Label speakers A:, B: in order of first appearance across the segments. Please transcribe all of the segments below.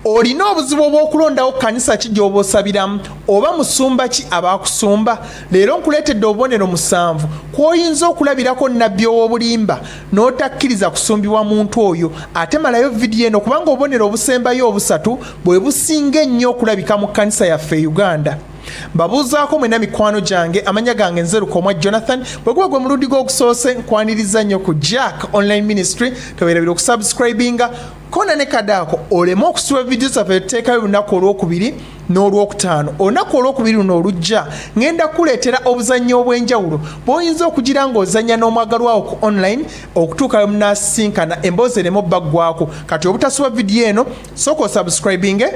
A: Olina obuzibu obw'okulondawo kkanisa ki gy'oba osabiramu oba musumba ki abaakusumba? Leero nkuleetedde obubonero musanvu kw'oyinza okulabirako nnabbi ow'obulimba n'otakkiriza kusumbibwa muntu oyo. Ate malayo vidiyo eno kubanga obubonero obusembayo obusatu bwe businga ennyo okulabika mu kkanisa yaffe e Uganda. Mbabuuzaako mwena mikwano gyange, amanya gange nze Lukomwa Jonathan. Bwe guba gwe mulundi gw'ogusoose, nkwaniriza nnyo ku Jack Online Ministry. Teweerabira okusubscribinga kona ne kadaako oleme okusiba vidiyo zaffe tuteekayo olunaku olwokubiri n'olwokutaano. Olunaku olwokubiri luno olujja ŋŋenda kukuleetera obuzannyo obw'enjawulo bw'oyinza okugira ng'ozannya n'omwagalwawo ku online okutuuka lwe munaasisinkana emboozi ereme obbaggwako. Kati obutasuba vidiyo eno, sooka osubscribinge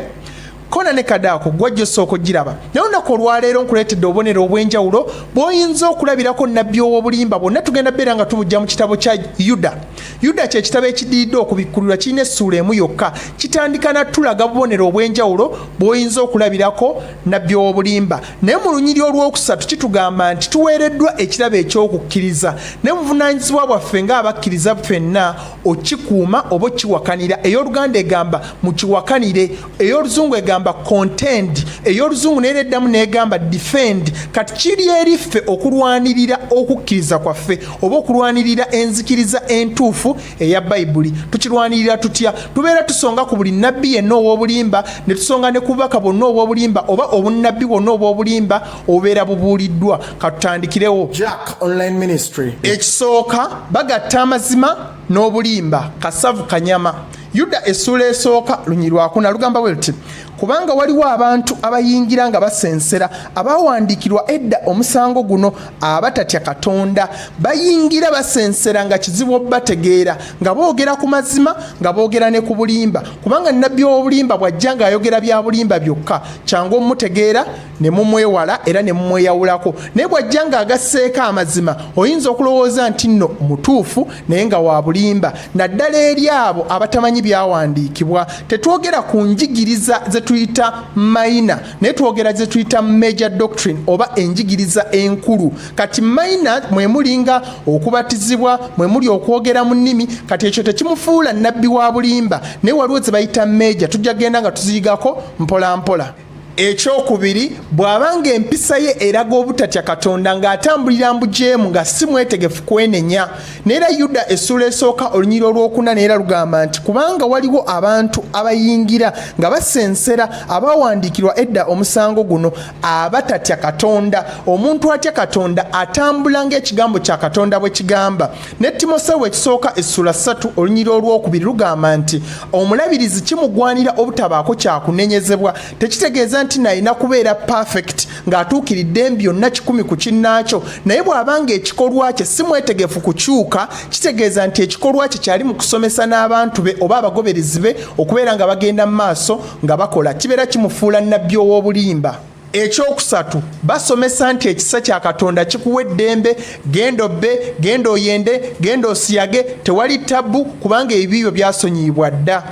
A: kona ne kadaako gwajja osooka ogiraba. Naye olunaku olwaleero nkuleetedde obubonero obw'enjawulo bw'oyinza okulabirako nnabbi ow'obulimba. Bwonna tugenda beera nga tubujja mu kitabo kya Yuda. Yuda kye kitabo ekidiridde okubikkulirwa, kirina essuula emu yokka. Kitandika na tulaga bubonero obw'enjawulo bw'oyinza okulabirako nnabbi ow'obulimba. Naye mu lunyiri olw'okusatu kitugamba nti tuweereddwa ekirabo eky'okukkiriza, naye buvunaanyizibwa bwaffe ng'abakkiriza ffenna okikuuma oba okiwakanira. Ey'Oluganda egamba mukiwakanire, ey'Oluzungu egamba contend, ey'Oluzungu neera eddamu n'egamba defend. Kati kiri eri ffe okulwanirira okukkiriza kwaffe oba okulwanirira enzikiriza entuufu eya Bayibuli. Tukirwanirira tutya? Tubeera tusonga ku buli nnabbi yenna ow'obulimba, ne tusonga ne ku bubaka bwonna obw'obulimba oba obunnabbi bwonna obw'obulimba obubeera bubuuliddwa. Katutandikirewo.
B: Jack Online Ministry.
A: Ekisooka, bagatta amazima n'obulimba. Kasavu kanyama. Yuda essuula esooka lunyi lwakuna lugamba bwe luti: kubanga waliwo abantu abayingira nga basensera, abawandiikirwa edda omusango guno, abatatya Katonda. Bayingira basensera nga kizibu obbategeera, nga boogera ku mazima nga boogera ne ku bulimba. Kubanga nnabbi ow'obulimba bw'ajja ng'ayogera bya bulimba byokka, kyangu omumutegeera ne mumwewala era ne mumweyawulako. Naye bw'ajja ng'agasseeko amazima, oyinza okulowooza nti nno mutuufu, naye nga wa bulimba, naddala eri abo abatamanyi byawandiikibwa. Tetwogera ku njigiriza ze tuyita minor, naye twogera ze tuyita major doctrine oba enjigiriza enkulu. Kati minor mwe muli nga okubatizibwa, mwe muli okwogera mu nnimi. Kati ekyo tekimufuula nnabbi wa bulimba, naye waliwo ze bayita major, tujja genda nga tuziyigako mpola mpola. Ekyokubiri, bw'aba ng'empisa ye eraga obutatya Katonda, ng'atambulira mbujeemu, nga si mwetegefu kwenenya. Neera Yuda essuula esooka olunyiri olwokuna neera lugamba nti kubanga waliwo abantu abayingira nga basensera, abawandiikirwa edda omusango guno, abatatya Katonda. Omuntu atya Katonda atambula ng'ekigambo kya Katonda bwe kigamba. Ne Timoseewo ekisooka essula 3 olunyiri olwokubiri lugamba nti omulabirizi kimugwanira obutabaako kyakunenyezebwa. Tekitegeeza nti nalina kubeera perfect ng'atuukiridde byonna 100 ku kinnaakyo, naye bw'abanga ekikolwa kye si mwetegefu kukyuka, kitegeeza nti ekikolwa kye kyali mu kusomesa n'abantu be oba abagoberezi be okubeera nga bagenda mu maaso nga bakola, kibeera kimufuula nnabbi ow'obulimba. Ekyokusatu, basomesa nti ekisa kya Katonda kikuwa eddembe, genda obbe, genda oyende, genda osiyage, tewali tabbu kubanga ebibi byo byasonyiyibwa dda.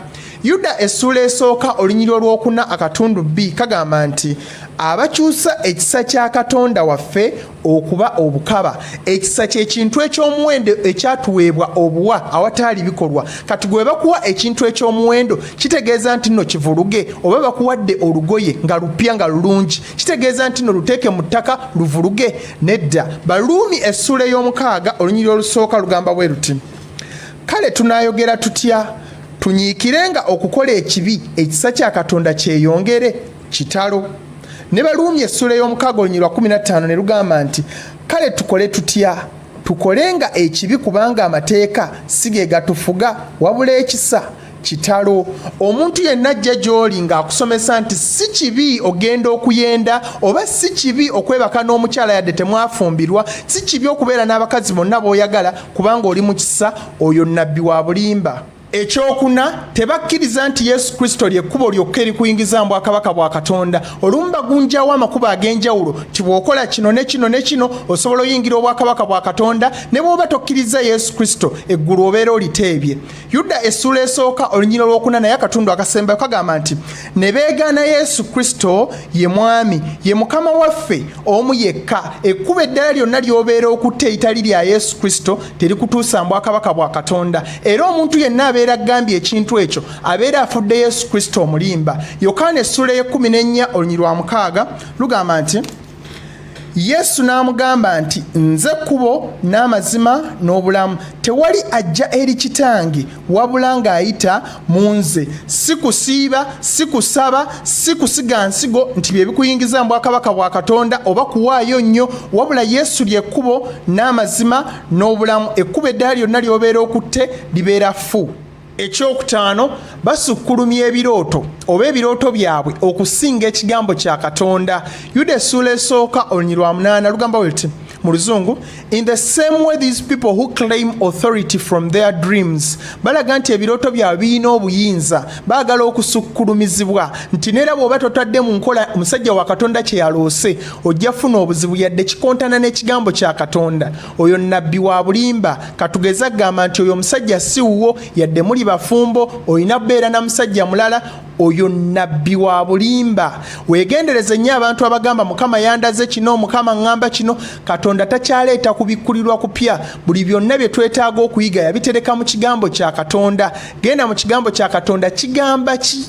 A: Yuda essuula esooka olunyiri olwokuna akatundu b kagamba nti abakyusa ekisa kya Katonda waffe okuba obukaba. Ekisa kye kintu eky'omuwendo ekyatuweebwa obuwa awataali bikolwa. Kati gwe bakuwa ekintu eky'omuwendo, kitegeeza nti nno kivuluge, oba bakuwadde olugoye nga lupya nga lulungi, kitegeeza nti nno luteeke mu ttaka luvuluge? Nedda. Baluumi essuula ey'omukaaga olunyiri olusooka lugamba bwe luti: kale tunaayogera tutya? Tunyiikirenga okukola ekibi, ekisa kya Katonda kyeyongere? Kitalo. Ne Baluumi essuula ey'omukaaga olunyiri lwa 15 ne lugamba nti kale tukole tutya? Tukolenga ekibi kubanga amateeka si ge gatufuga, wabula ekisa? Kitalo. Omuntu yenna ajja gy'oli ng'akusomesa nti si kibi ogenda okuyenda, oba si kibi okwebaka n'omukyala yadde temwafumbirwa, si kibi okubeera n'abakazi bonna b'oyagala kubanga oli mu kisa, oyo nnabbi wa bulimba. Ekyokuna, tebakkiriza nti Yesu Kristo ly'ekkubo lyokka erikuyingiza mu bwakabaka bwa Katonda. Olumu bagunjawo amakubo ag'enjawulo nti bw'okola kino ne kino ne kino osobola oyingira obwakabaka bwa Katonda, ne bw'oba tokkirizza Yesu Kristo eggulu obeera oliteebye. Yuda essuula esooka olunyiri olwokuna naye akatundu akasembayo kagamba nti ne beegaana Yesu Kristo ye Mwami, ye Mukama waffe omu yekka. Ekkubo eddala lyonna ly'obeera okutte eritali lya Yesu Kristo terikutuusa mu bwakabaka bwa Katonda. Era omuntu yenna abeera abeera agambye ekintu ekyo abeera afudde Yesu Kristo omulimba. Yokaana essula ey'ekkumi n'ennya olunyi lwa 6 lugamba nti, Yesu n'amugamba nti, nze kkubo n'amazima n'obulamu, tewali ajja eri Kitange wabula ng'ayita mu nze. Si kusiiba, si kusaba, si kusiga nsigo nti bye bikuyingiza mu bwakabaka bwa Katonda oba kuwaayo nnyo, wabula Yesu ly'ekkubo n'amazima n'obulamu. Ekkubo eddala lyonna ly'obeera okutte libeera ffu. Ekyokutaano, basukkulumya ebirooto oba ebirooto byabwe okusinga ekigambo kya Katonda. Yuda essuula esooka olunyi lwa 8 lugamba bwe luti mu Luzungu, "In the same way, these people who claim authority from their dreams," balaga nti ebirooto byabwe birina obuyinza, baagala okusukkulumizibwa nti neera bw'oba totadde mu nkola omusajja wa Katonda kye yaloose, ojja funa obuzibu, yadde kikontana n'ekigambo kya Katonda. Oyo nabbi wa bulimba. Katugeze agamba nti oyo omusajja si wuwo, yadde muli bafumbo, olina kubeera na musajja mulala. Oyo nabbi wa bulimba. Weegendereze nnyo abantu abagamba, "Mukama yandaze kino, Mukama ŋŋamba kino." Katonda takyaleeta kubikkulirwa kupya. Buli byonna bye twetaaga okuyiga yabitereka mu kigambo kya Katonda. Genda mu kigambo kya Katonda, kigamba ki?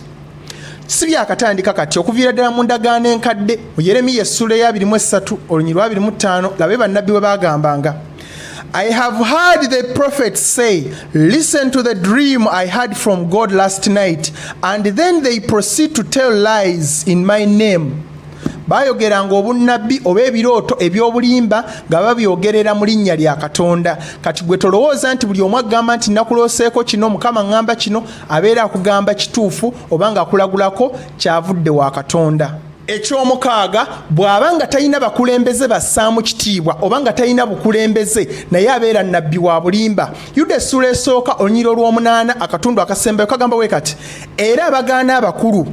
A: Si byakatandika kati, okuviira ddala mu ndagaano enkadde. Mu Yeremiya essula eya 23 olunyi lwa 25, labe bannabbi bwe bagambanga, "I have heard the prophet say, 'Listen to the dream I had from God last night,' and then they proceed to tell lies in my name." Bayogeranga obunnabbi oba ebirooto ebyobulimba nga babyogerera mu linnya lya Katonda. Kati gwe tolowooza nti buli omu agamba nti nakulooseeko kino, Mukama ŋŋamba kino, abeera akugamba kituufu oba nga akulagulako kyavudde wa Katonda. Ekyomukaaga, bw'aba nga talina bakulembeze bassaamu kitiibwa oba nga talina bukulembeze, naye abeera nabbi wa bulimba. Yuda essula esooka olunyiriri olw'omunaana akatundu akasembayo kagamba bwe kati, "Era abagaana abakulu,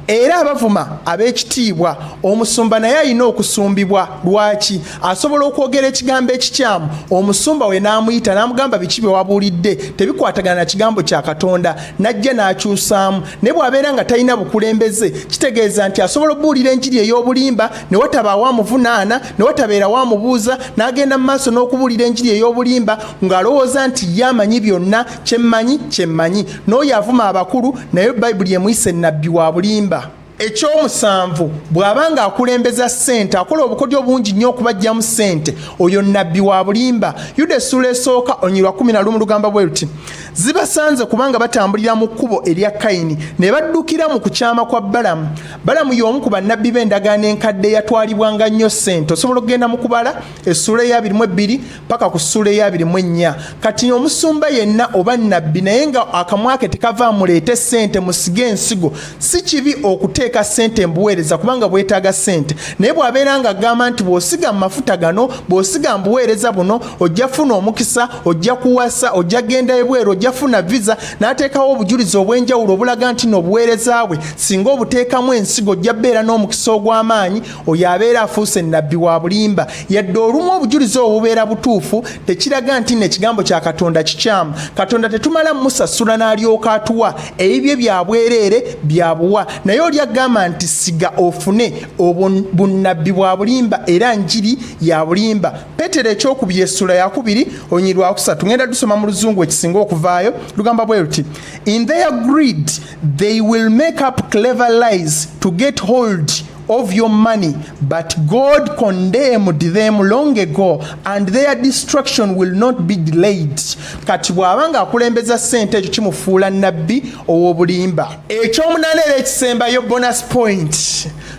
A: era abavuma ab'ekitiibwa." Omusumba naye alina okusumbibwa. Lwaki? Asobola okwogera ekigambo ekikyamu, omusumba we n'amuyita n'amugamba, "Biki bye wabuulidde? Tebikwatagana na kigambo kya Katonda." N'ajja n'akyusaamu. Naye bw'abeera nga talina bukulembeze, kitegeeza nti asobola okubuulira enjiri ey'obulimba ne watabaawo amuvunaana, ne watabeerawo amubuuza, n'agenda mu maaso n'okubuulira enjiri ey'obulimba ng'alowooza nti ye amanyi byonna. Kyemmanyi kyemmanyi. N'oyo avuma abakulu naye Bayibuli emuyise nabbi wa bulimba. Ekyomusanvu, bw'aba nga akulembeza ssente, akola obukodyo bungi nnyo okubajjamu ssente, oyo nabbi wa bulimba. Yuda essula esooka olunyiriri 11 lugamba bwe luti, "Zibasanze kubanga batambulira mu kkubo erya Kayini ne baddukira mu kukyama kwa Balamu." Balamu y'omu ku bannabbi b'endagaano enkadde eyatwalibwanga nnyo ssente. Osobola okugenda mu Kubala essula eya 22 paka ku ssula eya 24. Kati omusumba yenna oba nabbi naye nga akamwa ke tekava muleete ssente, musige ensigo, si kibi okuteeka ssente mbuweereza kubanga bwetaaga ssente, naye bw'abeera nga agamba nti bw'osiga mu mafuta gano, bw'osiga mu buweereza buno, ojja funa omukisa, ojja kuwasa, ojja genda ebweru, ojja funa visa, n'ateekawo obujulizi obw'enjawulo obulaga nti no obuweereza bwe singa obuteekamu ensigo ojja beera n'omukisa ogw'amaanyi, oyo abeera afuuse nabbi wa bulimba. Yadde olumu obujulizi obwo bubeera butuufu, tekiraga nti nno ekigambo kya Katonda kikyamu. Katonda tetumala musasula n'alyoka atuwa ebibye bya bwereere, bya buwa. Naye oli agamba nti siga ofune, obwo bunnabbi bwa bulimba era njiri ya bulimba. Peetero ekyokubiri essula yakubiri olunyiriri lwakusatu, ngenda dusoma mu Luzungu ekisinga okuvaayo, lugamba bwe luti, "In their greed they will make up clever lies to get hold of your money, but God condemned them long ago and their destruction will not be delayed." Kati bw'aba ng'akulembeza ssente, ekyo kimufuula nabbi ow'obulimba. Ekyomunaana era ekisembayo, bonus point,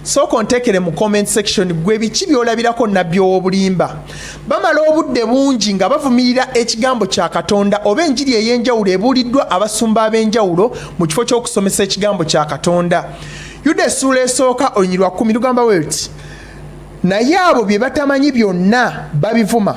A: sooka onteekere mu comment section gwe biki by'olabirako nabbi ow'obulimba. Bamala obudde bungi nga bavumirira ekigambo kya Katonda oba enjiri ey'enjawulo ebuuliddwa abasumba ab'enjawulo mu kifo ky'okusomesa ekigambo kya Katonda. Yuda essuula esooka olunyiriri lwa 10 lugamba bwe luti, "Naye abo bye batamanyi byonna babivuma,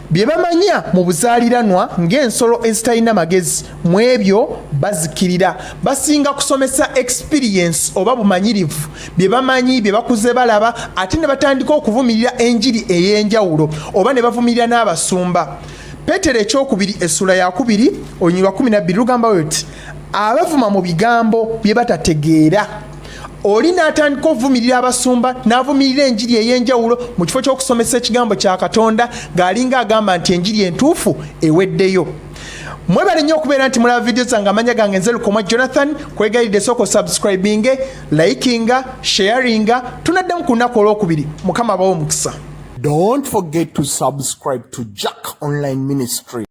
A: bye bamanya mu buzaaliranwa ng'ensolo ezitalina magezi, mu ebyo bazikirira." Basinga kusomesa experience oba bumanyirivu, bye bamanyi, bye bakuze balaba, ate ne batandika okuvumirira enjiri ey'enjawulo oba ne bavumirira n'abasumba. Peetero ekyokubiri essula yakubiri olunyiriri lwa 12 lugamba bwe luti, "Abavuma mu bigambo bye batategeera." Oli n'atandika okuvumirira abasumba, n'avumirira enjiri ey'enjawulo mu kifo ky'okusomesa ekigambo kya Katonda, ng'alinga agamba nti enjiri entuufu eweddeyo. Mwebale nnyo okubeera nti mulaba vidiyo zange. Amanya gange nze Lukomwa Jonathan. Kwegayiridde, sooka osubscribinge, likinga, sharinga. Tunaddamu ku lunaku olwokubiri. Mukama abawo omukisa.
B: Don't forget to subscribe to Jack Online Ministry.